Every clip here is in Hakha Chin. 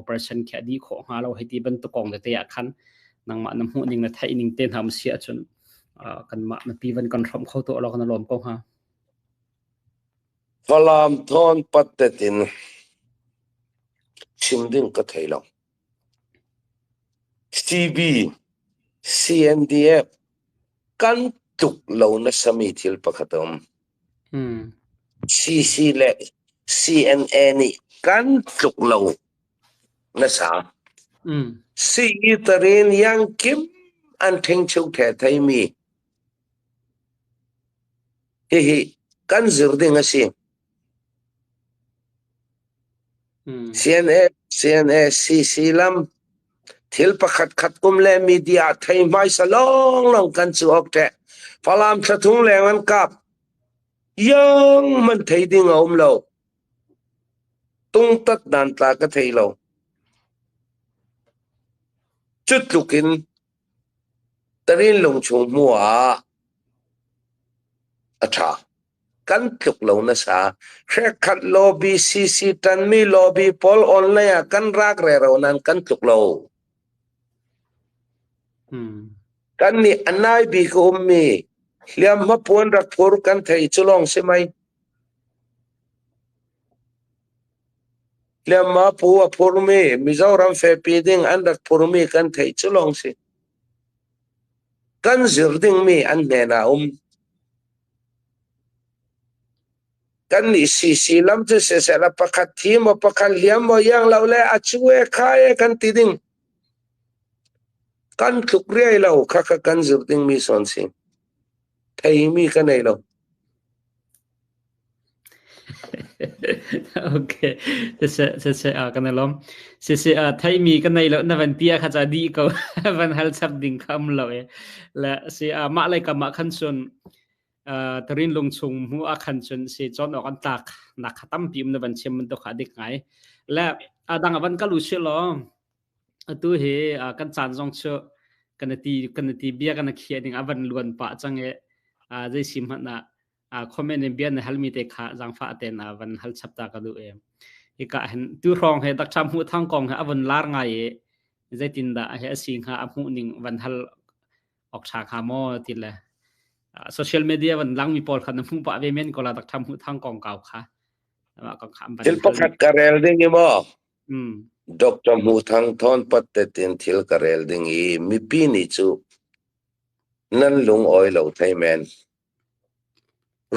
operation khi a dih khawh hnga lo hei ti bantuk kong tete ah khan nangmah na hmuh ning na theih ning te hna si ahcun kanmah mipi van kan hrawmh kho tu law kan lawm ko hnga. Falam thawn pattet in chim ding ka thei lo. CB, CNDF kan tluk lo nasa mi thil pakhat a um. CC le CNA nih kan tluk lo nasa. CE tarin yang kim an ṭhingcheu the theimi hihi kan zir ding a si. CNA, CNA, CC lam thil pakhat khat kum le media thei hmaisa lawnglawng kan cu awk ṭeh. Falam thlathung leng an kap. Yang man thei ding a um lo. Tungtat dan tla ka thei lo. Cu tluk in Tarin lungchung hmu ah a ṭha. Kan tluk lo nasa. Hrekkhat lobby CC ṭanmi lobby pawl online ah kan rak rero nain kan tluk lo. Kan nih a nai bik a ummi hliamhma puan rak phur kan thei cu lawng si mei. Hliamhma pu a phurmi Mizoram fepi ding an rak phurmi kan theih cu lawng si. Kan zir dingmi an hnen ah um. Kan nih CC lam cu siseh la pakhat thi maw pakhat hliam maw iang lo le a cu e kha e kan ti ding. Kan tluk riai lo kha kha kan zir dingmi sawn si. Theimi ka nei lo. Okay. Siseh siseh kan i lawm. Siseh theimi ka nei lo na van ti ah kha ca dih ko. Van hal chap ding kha um lo e. Le si mah lei kam ah khan cun tarin lung chung mu ah khan cun si cawn awk an tlak nak kha tampi um na van chim bantuk kha dik ngai. Le adang van kal u si law Atu hi kan caan zong cu kan i ti bia kan i khiah ding a van luan pah cang i zei si hmanh ah comment in bia na halmi te kha zaangfah tein van hal chap ta ka duh i hika hin tu hrawng he Dr. Hmuh Thang kong he a vun lar ngai i zeitindah he a si hnga a hmuh ning van hal awk ṭha hnga maw ti le social media van langmi pawl kha na hmuh pah ve men ko la Dr. Hmuh Thang kong kau kha. Thil pakhat ka rel ding i maw? Dr. Hmu Thang Thawn pattet in thil ka rel ding i mipi nih cu nan lung awi lo thei men.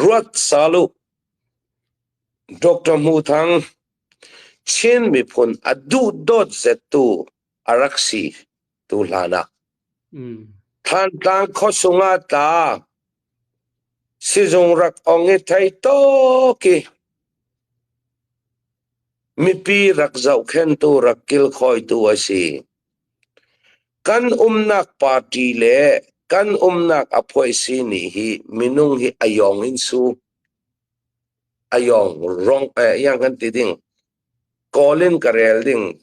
Ruat salu Dr. Hmu Thang Chin miphun a duh dawt zettu a rak si tu hlan ah. Thantlang khuasung ah tla sizung rak ong i thei tok i mipi rak zohkhentu rak kilkhawitu a si. Kan umnak party le kan umnak a phuaisi nih hi minung hi a yong in su a yong rong eh yang kan ti ding Kawl in ka rel ding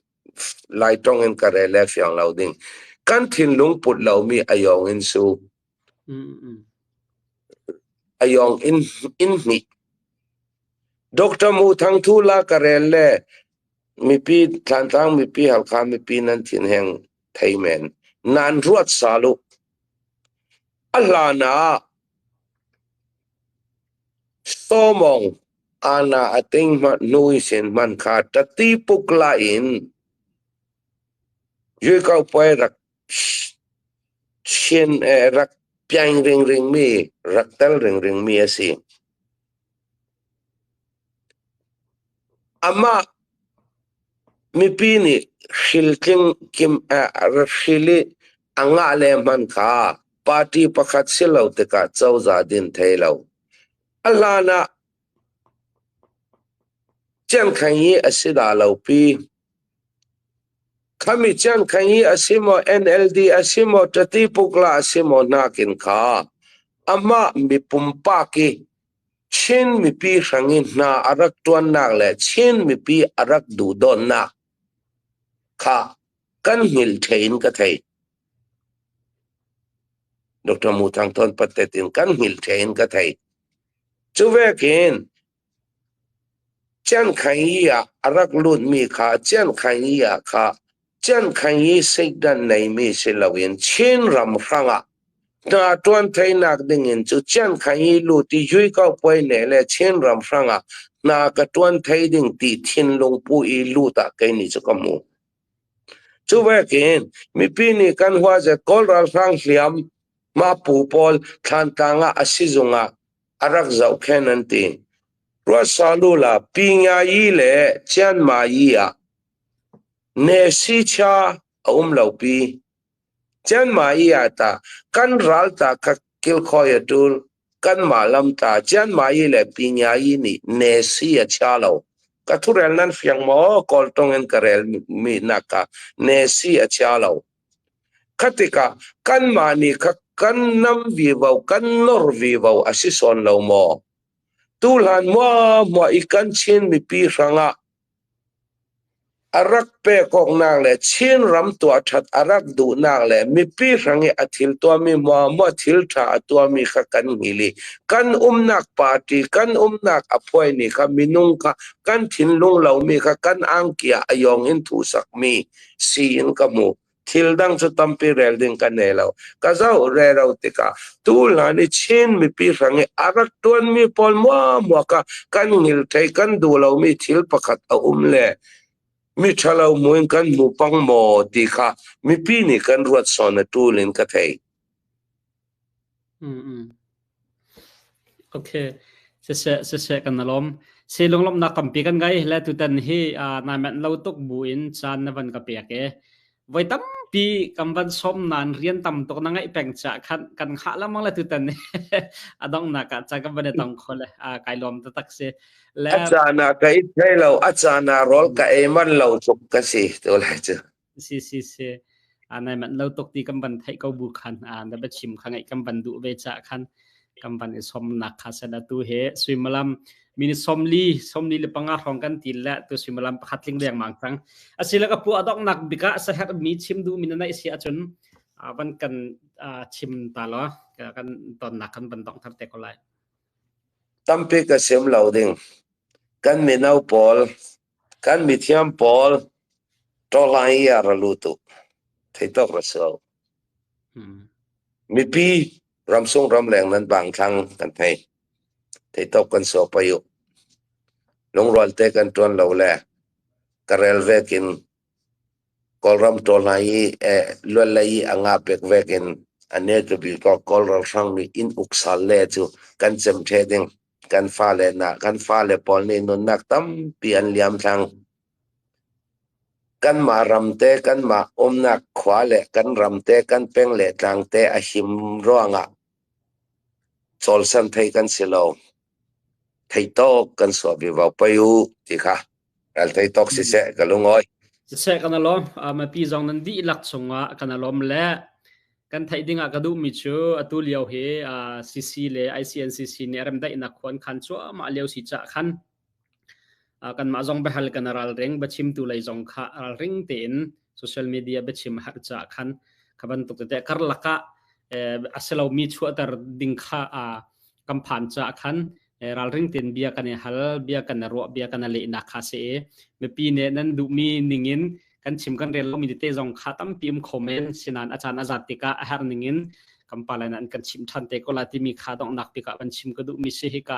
Lai tong in ka rel le fiang lo ding kan thinlung put lomi a yong in su a yong in in hnih Dr. Mu Thang Thu la ka rel le mipi Thlantlang mipi Halkha mipi nan thin heng thei men nan ruat salu a hlan ah Sawmawng ana a ting hmanh hnui sin hman kha tati puk la in yui kau puai rak chin rak piang ring ring mi rak tel ring ring mi a si. Amah mipi nih hriltling kim hril i a ngah le hman kha party pakhat si lo tikah cozah din thei lo. A hlan ah Ciankhan hi a si dah lo pi. Khami ciankhan hi a si maw NLD a si maw Tati Pukla a si maw nakin kha amah mi pumpak i Chin mipi hrang i hna a rak ṭuannak le Chin mipi a rak duhdawnnak kha kan hngilh ṭhei in ka thei. Dr. Mu Thang Thawn Pattet in kan hngilh ṭhei in ka thei. Cu vekin Ciankhanyi ah a rak lutmi kha Ciankhanyi ah kha Ciankhanyi seihdan neimi si loin Chin ram hrangah hna ṭuan theinak dingin cu Ciankhanyi lut i Yuikau puai ne le Chin ram hrangah hna ka ṭuan thei ding ti thinlung pu i lut ah kei nih cu ka hmu. Cu vekin mipi nih kan huazet Kawl ralhrang hliam mah pu pawl Thlantlang ah a sizung ah a rak zohkhenh an ti. Ruatsalu la Pingayi le Chianmayi ah Nesi cha a um lo pi. Chianmayi ah ta kan ral ta kha kilkhawi a tul. Kan mah lam ta Chianmayi le Pingayi nih Nesi a chia lo. Ka thurel nan fiang maw? Kawl tong in ka rel mi nak ka Nesi a chia lo. Khatikah kanmah nih kha kan nam vivo, kan nor vivo a si sawn lo maw? Tuhlan muahmuah i kan Chin mipi hrangah a rak pek awknak le Chin ram tuah ṭhat a rak duhnak le mipi hrang i a thil tuahmi muahmuah thil ṭha a tuahmi kha kan hngil i kan umnak party, kan umnak a phuaimi kha minung kha kan thinlung lomi kha kan angki ah a yong in thuhsakmi si in ka hmu. Thil dang cu tampi rel ding ka nei lo. Ka zoh rero tikah tu hlan i Chin mipi hrang i a rak ṭuanmi pawl muamua ka kan ngil thei kan duh lomi thil pakhat a um le mi ṭhalo muin kan hmu pang maw ti kha mipi nih kan ruat sawn a ṭul in ka thei. Okay. Siseh, siseh kan alawm. Si lunglawmhnak tampi kan ngai le tutan hi nai manh lo tuk bu in caan na van ka pek e. Voi tampi kan van som nan rian tam tuk na ngaih peng cha khan kan hngah lengmang le tutan ni a donghnak ah ca kan van i tong kho le kai lawm taktak si. Le A caan ah ka i thei lo, a caan ah rawl ka ei man lo tuk ka si tu lai cu. Si si si. Nai manh lo tuk ti kan van theih ko bu khan na biachim kha ngaih kan van duh ve ca khan kan van i somnak kha san atu he suimilam minute 45 hrawng kan til le tu suimilam pakhat tling lengmang cang. Asile ka pu adoknak bika saher mi chim duh mi na nei si ahcun van kan chim ta law kan tonnak kan van dong thar te ko lai. Tampi ka sim lo ding. Kan mino pawl Kan mithiam pawl ṭawhlang i a ra lut u. Thei tawk ra si lo. Mipi ramsung ramleng nan bang thlang kan thei. Thei tawk kan so pai u. Lungrual te kan ṭuan lo le ka rel vekin Kawlram ṭawhlang i luan lei i a nga pek vekin a ne ka bi ko Kawl ralhrang nih inn uk sal le cu kan cem ṭhe ding. Kan fale na kan fale pawl nih nunnak tampi an liam thlang. Kanmah ram te, kanmah umnak khua le kan ram te, kan peng le tlang te a him ruangah cawlsan thei kan si lo. Thei tawk kan suah vivo pei u ti kha ral thei tawk siseh ka lungawi. Siseh kan alawm. Mipi zong nan dihlak chungah kan alawm le Kan theih ding ah ka duhmi cu atu lio hi CC le ICNCC nih remdaihnak khua an khan cuahmah lio si cah khan kanmah zong biahal kan ralring biachimtu lei zong kha ralring tein social media biachim har cah khan kha bantuk tete karlak ah a si lomi chuahter ding kha kan phan cah khan ralring tein bia kan i hal bia kan i ruah bia kan i lehnak kha si i mipi nih nan duhmi ningin kan chim kan rel lomi tete zong kha tampi um kho men sinan a caan a zat tikah a herh ningin kan pa le nan kan chim ṭhan te ko la timi kha donghnak tikah kan chim ka duhmi si hika.